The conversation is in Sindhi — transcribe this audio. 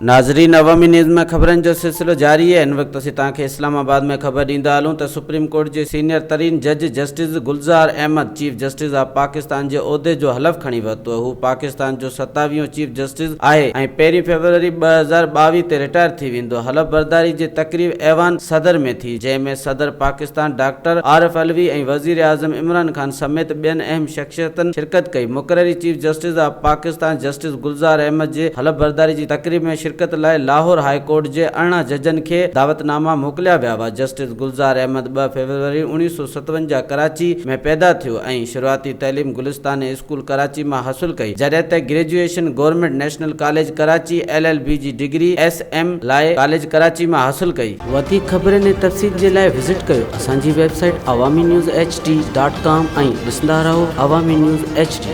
ناظرين عوامي نيوز ۾ خبرن جو سلسلو جاري آهي هن وقت اسين توهان کي اسلام آباد ۾ خبر ڏيندا هلون ته سپريم ڪورٽ جي سينيئر ترين جج justice Gulzar Ahmed chief justice of Pakistan جي عهدي جو حلف کڻي ورتو هو پاڪستان جو ستاويهون چيف جسٽس آهي ۽ پهرين فيبروري 2022 تي رٽائر ٿي ويندو حلف برداري جي تقريب ايوان صدر ۾ ٿي جنهن ۾ صدر پاڪستان ڊاڪٽر عارف علوي ۽ وزيراعظم عمران خان سميت ٻين اهم شخصيتن شرڪت ڪئي. مقرري chief justice of Pakistan justice Gulzar Ahmed جي حلف برداري جي تقريب ۾ شرڪت لاء لاهور هاء ڪورٽ جي 18 ججن کي دعوت ناما موڪليا ويا هئا. جسٽس گلزار احمد ٻه فيبروري 1957 ڪراچي ۾ پيدا ٿيو ۽ شروعاتي تعليم گلستان اسڪول ڪراچي مان حاصل ڪئي جڏهن ته graduation government national college Karachi L L B جي ڊگري ايس ايم لاء ڪاليج ڪراچي مان حاصل ڪئي. وڌيڪ خبرن ۽ تفصيل جي لاء وزٽ ڪيو اسان جي website Awami news H D dot com ۽ ڏسندا رهو عوامي نيوز ايڇ ڊي.